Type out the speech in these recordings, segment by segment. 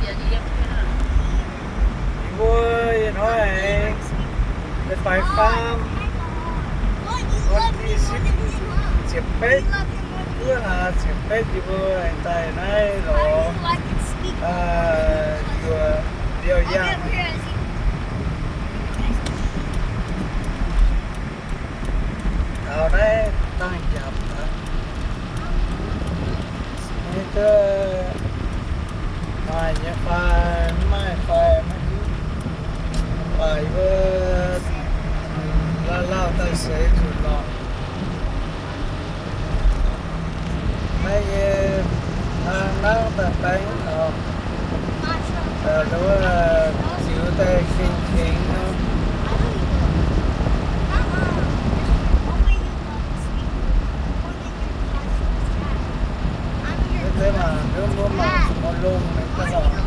Yie mbuo ih hnoi aengx daaih faam, ziepc betv, wuov hlaax ziepc betv yie mbuo aengx daaih naaiv lorz yuoqc mbiauh yangh. Taux naaiv dangh njapc aqv. Naaiv duqv maaih nyei fai mv maaih fai maiv hiuv. Baac yie mbuo lauh lauh daaih seix zuqc lorqc. Naaiv yie hnangv naaiv daaih baeng taux, wuov ziux daaih kengx kengx nor. Mv zeiz mangc nduov mbuo mangc zuqc mbuo longh mingh daaih lorqc.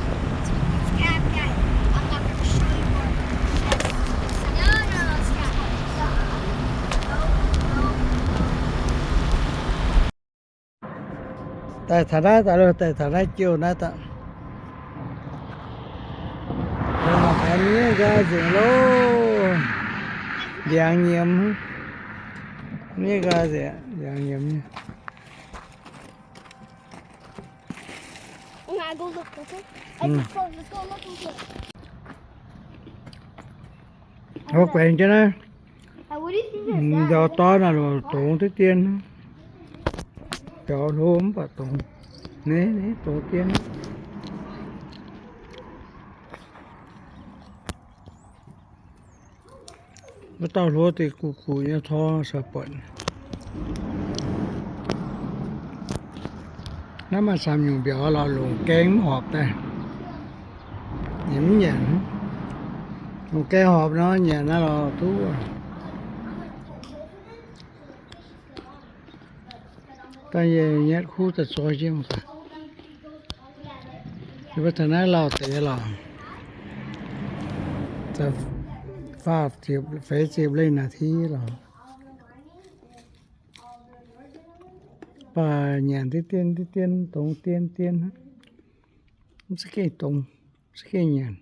Daaih taux naaiv daaih, daaih taux naaiv jiouh naaiv daaih. Mangc gaax miev nqaai nzengc loh. Ndiangx nyiemz. Miev nqaai nzengc, ndiangx nyiemz nyei. Wuov guaengx jienv naaiv, mbiauz dorn naaic lorqc, dongz diqv dien. Biaux hlo mv baac dongz. Naaiv, naaiv dongz dien. Wuov dauh hluo deix guqc guqc nyei tor caux buatc. Naaiv maaih camv nyungc mbiauz lorqc, longc gaeng mv horpc daaih. Ninh mv nyanc. Longc gaeng horpc nor nyanc naaiv lorqc duqv. Dangh yie nyatv kuv daaih zoi jienv mangc gaax. Yie mbuo taux naaiv lauh deix lorqc. Faah ziepc, feix ziepc leih นาที lorqc. Baac nyanc diqv dien diqv dien, dongz dien dien. Mv za'gengh dongz, mv za'gengh nyanc.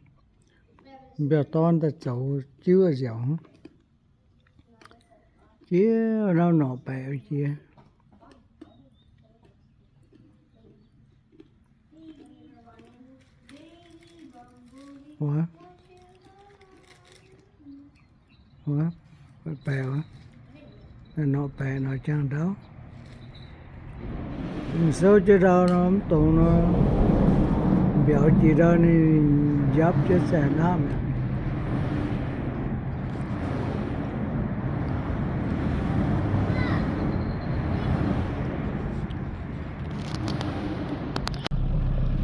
Mbiauz dorn daaih zoux jiuv nziaauc. Jiex nor norqc baeqc jiex. Wuov, wuov, baeqc wuov, norqc baeqc norqc jaang ndau. Souv jienv ndau nor mv dongz nor, mbiauz jiex ndau ninh njapv jienv zaeqc naqv mi'aqv.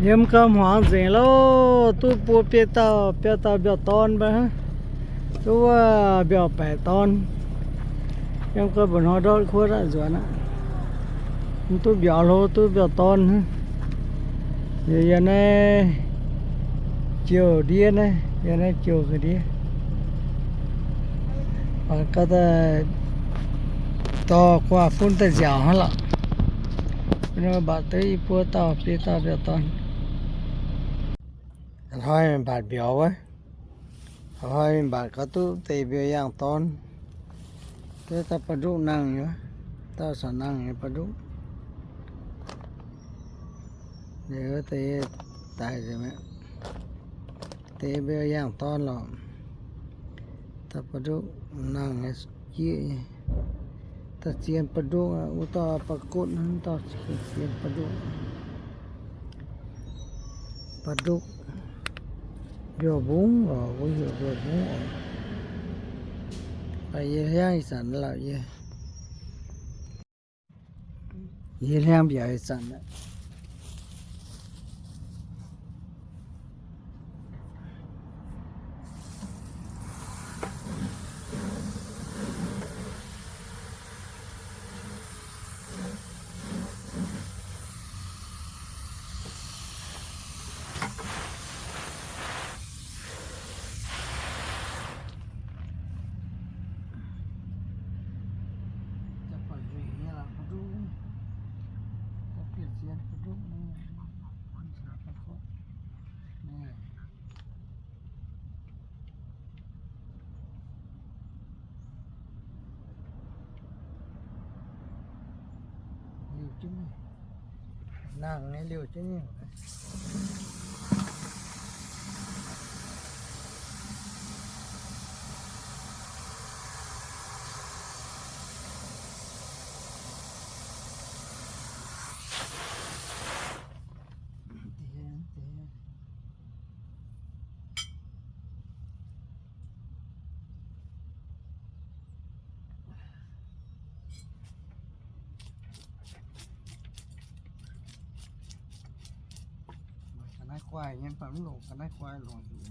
Yiem gauh hmuangx nzengc loh, duqv buo biei dauh, biei dauh mbiauz dorn mv baac, duqv wuov mbiauz baeqc dorn. Yiem gauh mba'hnoi ndortv kuotv aqv, nzuonx aqv. Mv duqv mbiauz hlo, duqv mbiauz dorn. Yie, yie naaiv jiouh ndiev naaiv, yie naaiv jiouh ga'ndiev. Gauh daaih dorh guaax fun daaih nziaauc hnangv lorqc. Mv baac duqv i buo dauh biei dauh mbiauz dorn. Hnoi mbatc mbiauz wuov. Hnoi mbatc gauh duqv deix mbiauz yangh dorn. Duqv dauh ba'nduqv nangh nyei, dauh caux nangh nyei ba'nduqv. Liuz deix daaih nzengc mi'aqv. Deix mbiauz yangh dorn lorqc. Dauh ba'nduqv nangh nyei jieqv nyei. Dauh zien ba'nduqv, wuov dauh ba'gotv, dauh zien ba'nduqv. Ba'nduqv, mbiauz mbungv oc, mbuo heuc mbiauz mbungv oc. Baac yie hliangv ih zanc lorqc, yie, yie hliangv mbiauz ih zanc aqv. Nangh nyei liouh jienv nyungc. Ga'naaiv guaih nyei, mv baac mv longc ga'naaiv guaih longc heuc.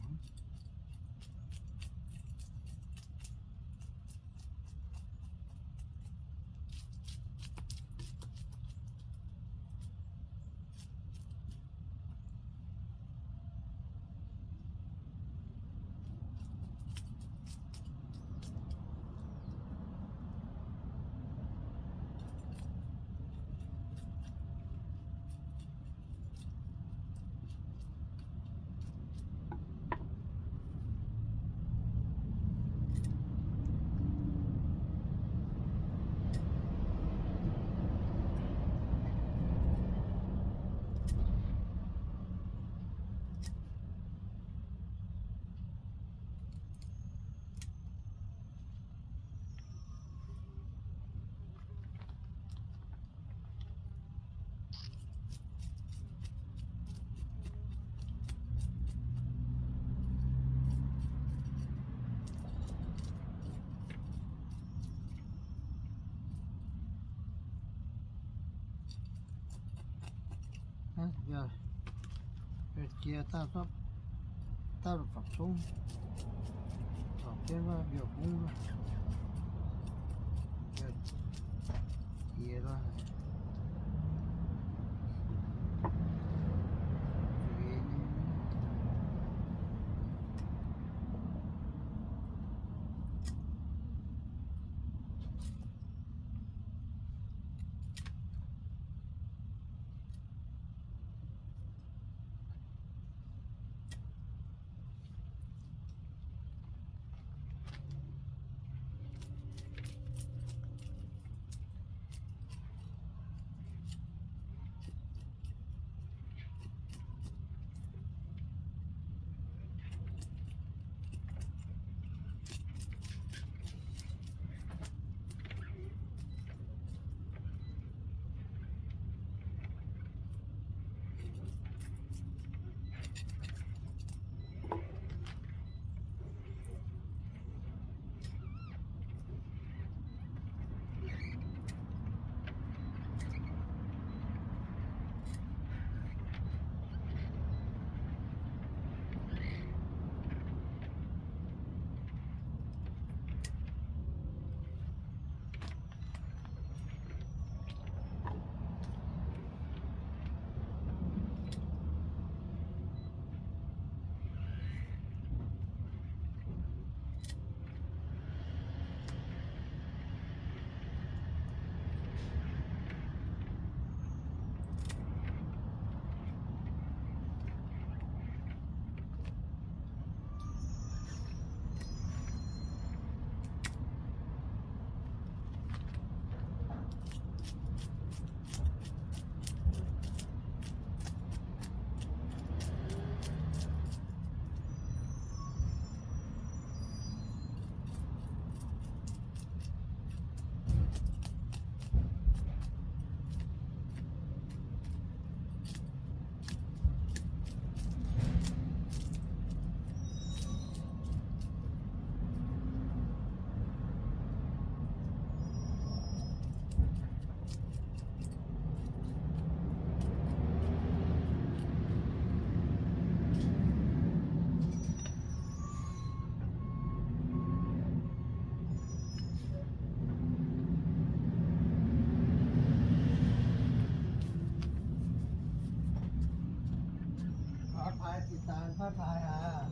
Jiex daaih, daaih la'fapc zungv, zorc jienv wuov mbiouh bungv, jiex lorqc. Phát thai, thịt tàn phát thai à.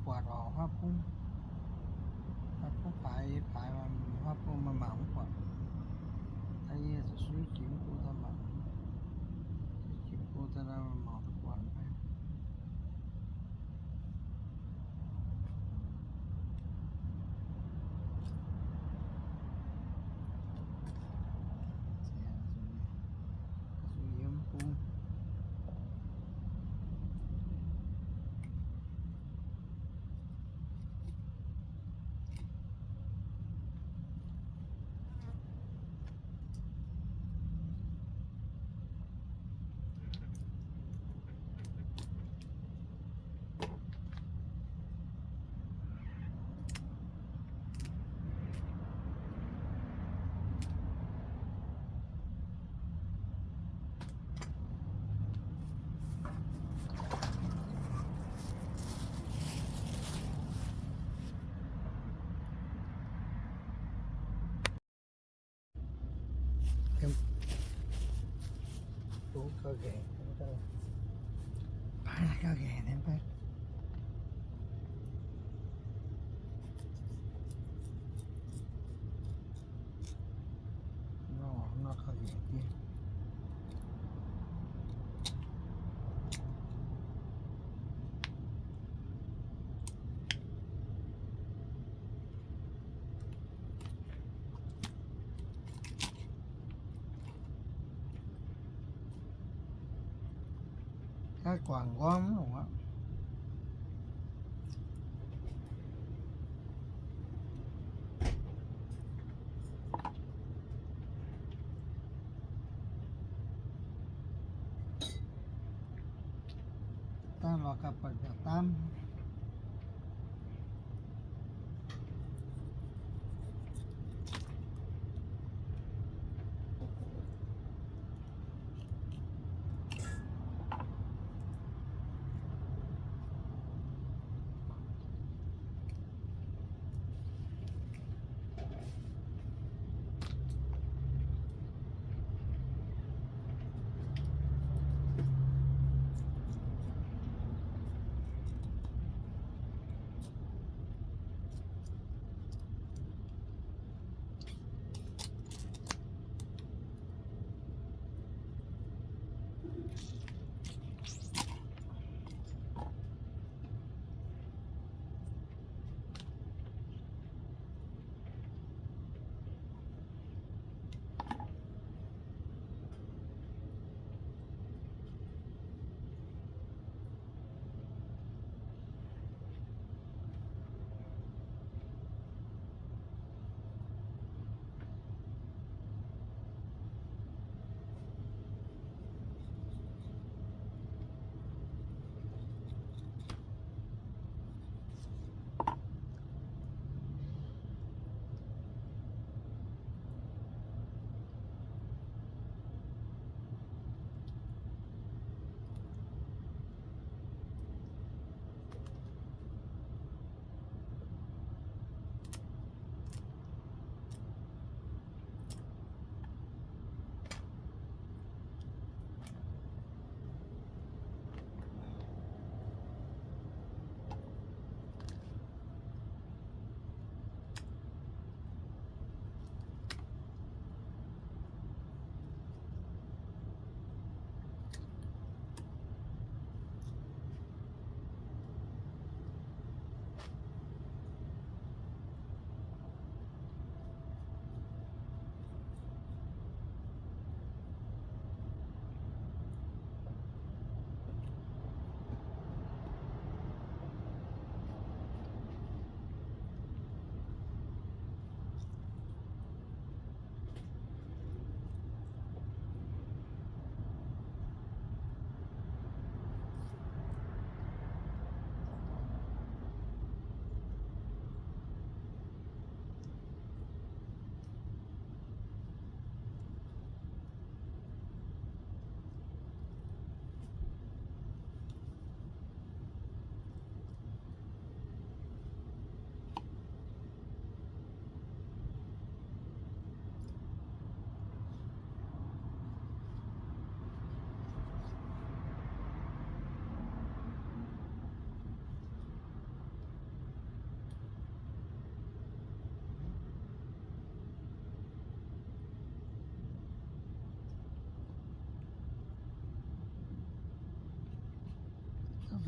buatc oc, huaav bung. Huaav bung paaix paaix, huaav bung maaih mangc mv buatc. Da'nyeic zuqc suiv jiex mv bung daaih mangc. Suiv jiex mv bung daaih mangc duqv buatc fai. Gaav guangc nqorngv longc aqv. Daaih lorz gaax buatc mbiaauc daamv.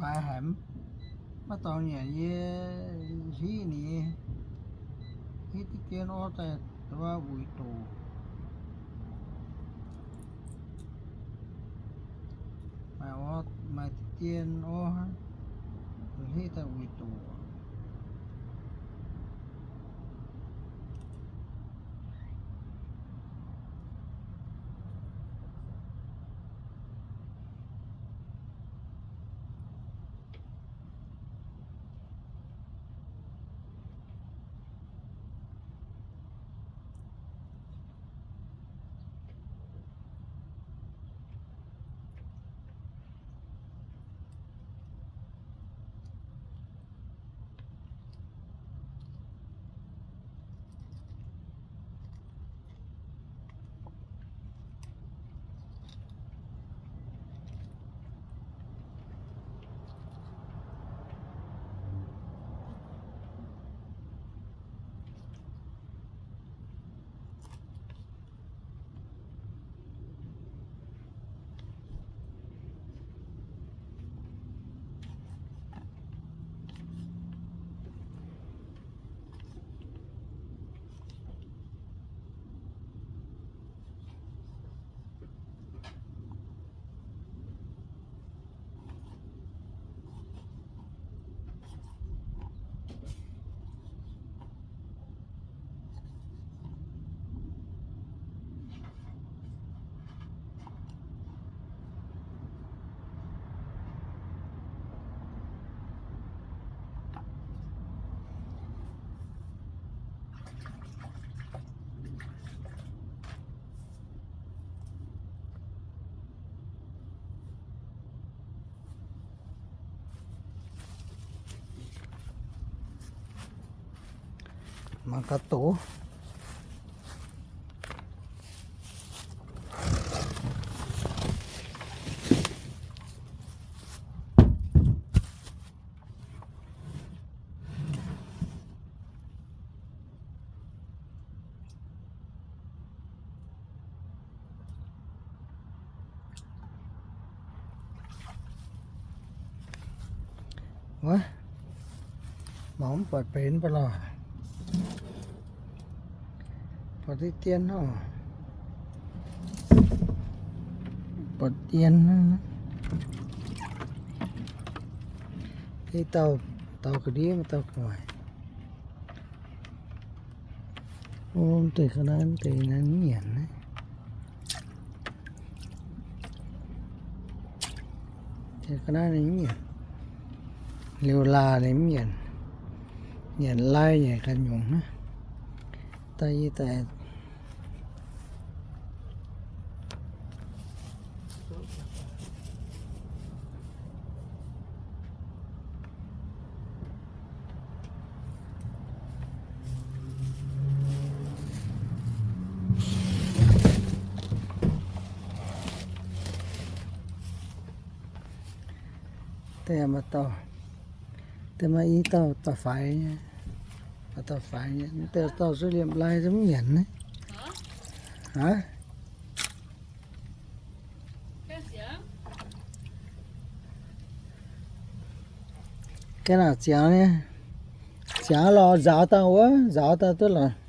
Faix haic, maiv dorngx nyanc yie hiv ni, hiv diqv dien orv daaih wuic doqc. Maaih orv, maaih diqv dien orv, hiv daaih wuic doqc. Mangc gaax doz. Wuov, mangc mv buatc benx mv baac lorqc. Buatc diqv dien oc. Buatc dien. Deix dauh, dauh ga'ndiev, dauh gu'nguaaic. Mv deix ga'naaiv, mv deix naaiv mv nyanc naaiv. Deix ga'naaiv ninh mv nyanc. Liuz laah ninh mv nyanc. Nyanc lai nyei ganh nyungc hnangv. Daaih yie daaih Deix maaih dauh, deix maaih i dauh, dauh faix nyei, maaih dauh faix nyei. Deix dauh sueih liemh lai mv nyanc naaiv. Aav, gaengh naaic ziangx nyei, ziangx lorz nzaaux dangh wuov, nzaaux daaih duqv lorqc.